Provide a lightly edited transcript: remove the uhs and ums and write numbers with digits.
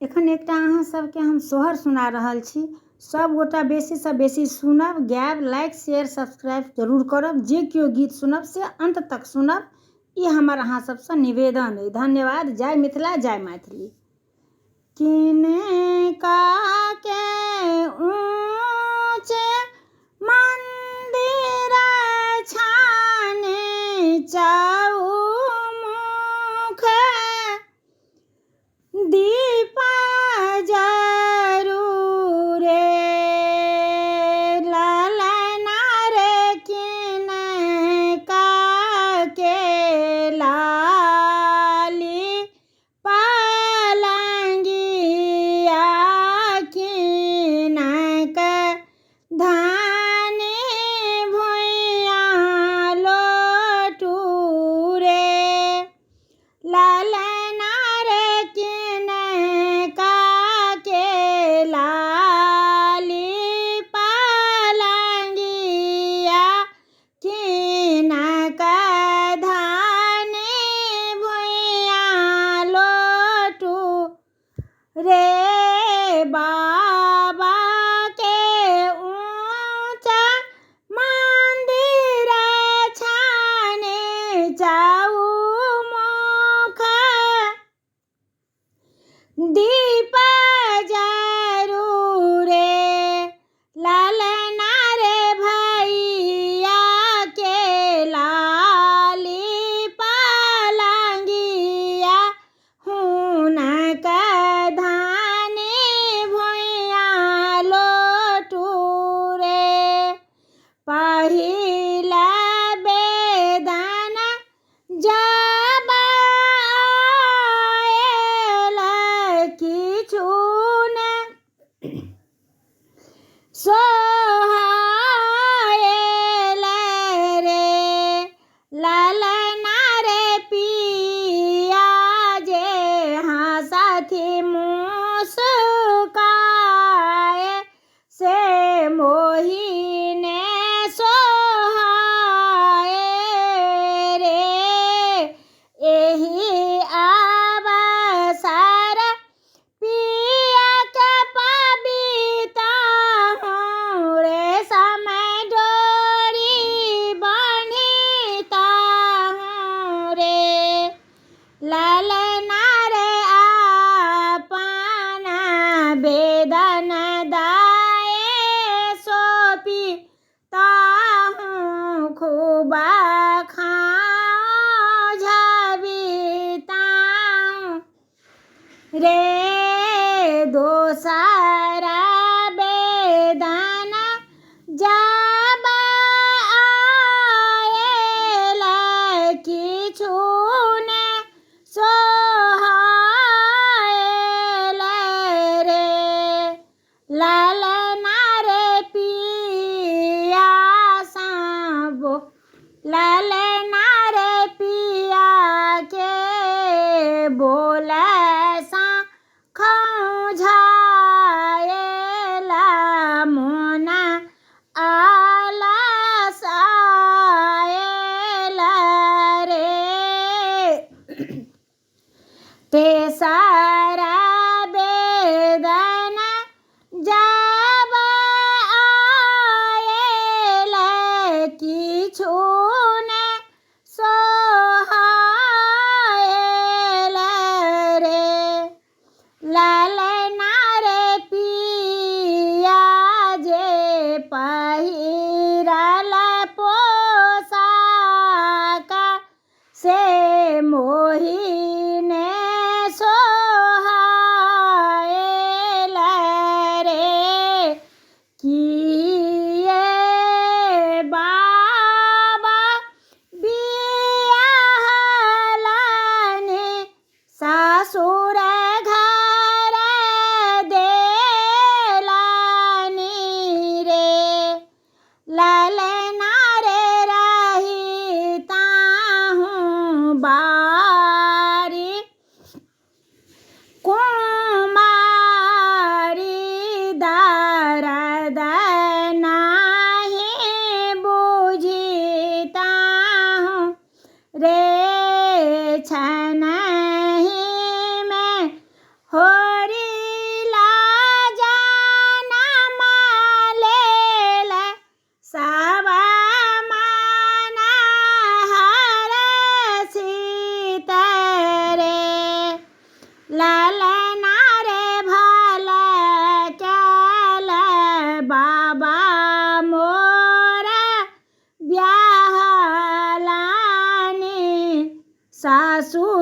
एखन एकटा अहाँ सबके हम सोहर सुना रहल छी। सब गोटा बेसीसँ बेसी सुनब, गायब, लाइक, शेयर, सब्सक्राइब जरूर करब। जे केओ गीत सुनब से अन्त तक सुनब, ई हमर अहाँ सबसँ निवेदन अइ। धन्यवाद। जय मिथिला, जय मैथिली। किनका के ऊँच मन्दिर छाने चौमुख दीपा जरूरे, ललना रे किनका के लाली पलंगिया, किनक धानी भुइयाँ लोटू रे, ललना रे किनका के लाली पलंगिया, किनक धानी भुइयाँ लोटू रे, बाबा के ऊँचा मन्दिर छाने चौमुख दीप जरूरे, ललना रे भैया के लाली पलंगिया, हुनक धानी भुइयाँ लोटू रे। पहिला बेदना जब आयल किछु ने सोहायल रे, ललना रे पिया जे हँसथि मुस्काए से मोहिने सोहाए रे। एहि अवसर पिया के पबिता हूँ रे, समय डोरी बन्हिता हूँ रे, ललना रे अपन वेदन दाए सोपिता हूँ, खूब खाझबिता हूँ रे। दोसर वेदना जब आयल किछु ने सोहायल रे, ललना रे पिया साबो, ललना रे पिया के बोले सा खौझायल मोना आलसायल रे। तेसर वेदना जब आयल किछु ने सोहायल रे, ललना रे पिया जे पहिरल पोशाक से मोहिने सोहायल रे। किए बाबा बियाहलनि सासुर घर देलनि रे, ललना रे रहिता हूँ बारी कुमारी, दर्द नाही बुझिता हूँ रे, छनहि में होरी सासुर।